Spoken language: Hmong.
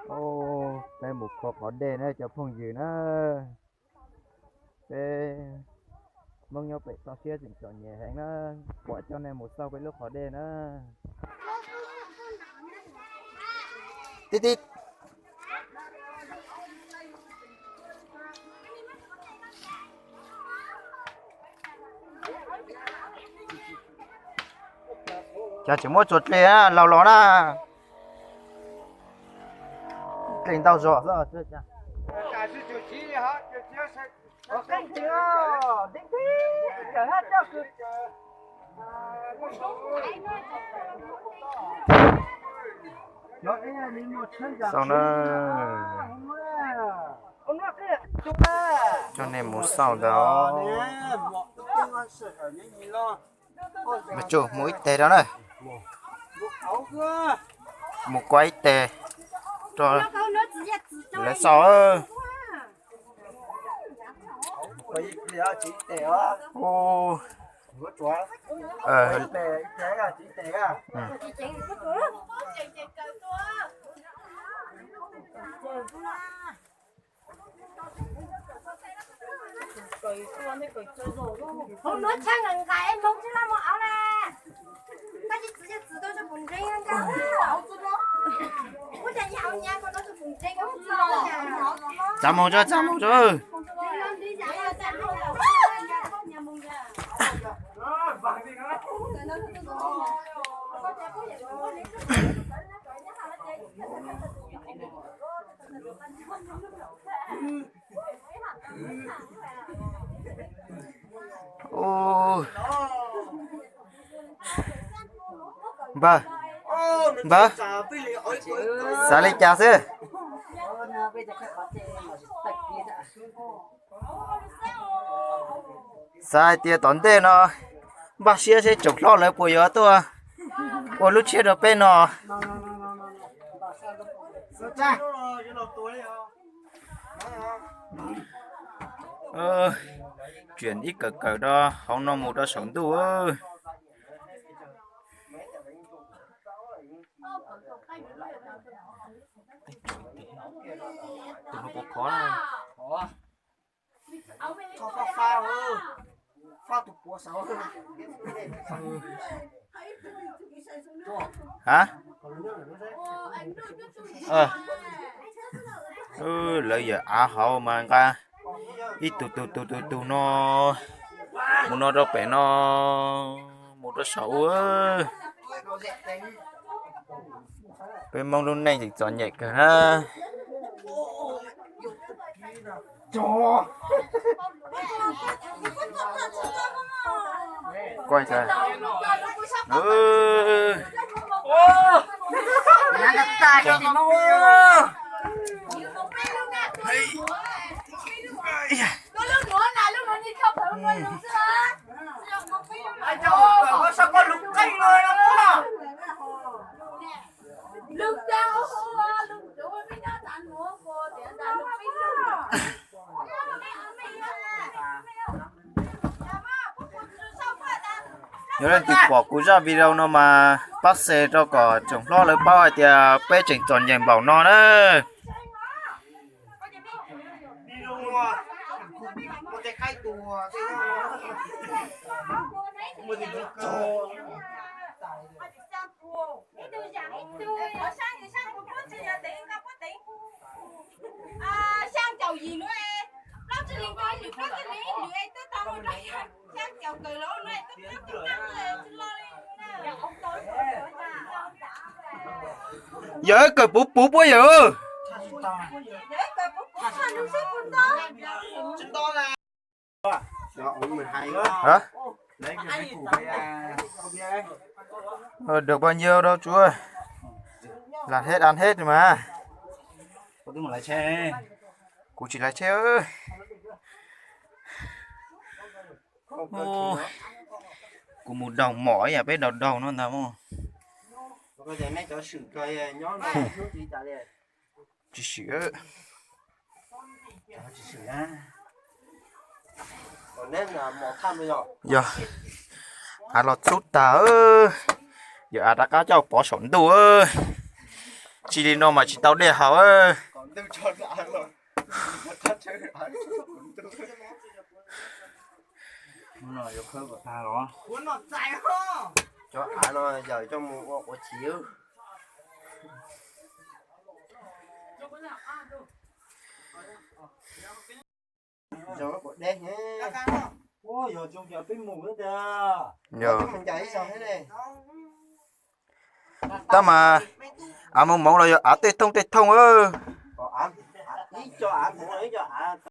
Ub, peb mus kho qhov dej na cov phooj ywg na. Peb Hmoob nyob pem toj siab tseem txom nyem heev na, kuv coj nej mus xauj peb lub qhov dej na. Tib tib. Cas tseem muab txuas dlej laus los na. Dlej ntau zog xwb. Xauj na. Coj nej mus xauj ntawd. Mus ib teg rau na. Mus kua ib teg rau lawv xauj. Txav mus tso, txav mus tso. Npawg, npawg, xav li cas xwb? Xav hais tias tom ntej no npaj siab seb tsoom hlob lawv puas yuav tuaj ua lub tshiab rau peb no. Tseem ib kawm kawm rau hauv no mus rau saum ntuj. Ha, lawv yawm av hauv mas nqa ib tug tug tug tug tug no mus no rau pem no, mus rau saum ub. Peb Hmoob lub neej tseem txom nyem kawg na. Yog leej twg pom kuv zaj video no mas pab share rau kom tsoom hlob lawv paub hais tias peb tseem txom nyem npaum no na. Yawm kawm puv puv puab yawm. Được bao nhiêu đâu chú ơi. Làm hết ăn hết mà. Kuv tsis lái xe. Kuv mus daug mom ib yam peb daug daug no ntag. Tsis sim. Yog av los txhub tag, yog av rov qab coj pov saum ntuj. Tsis li no mas tsis tau dej haus. Cov av no yog coj mus ua quav chiv. Tab mas av moov moov los yog av tej thooj tej thooj.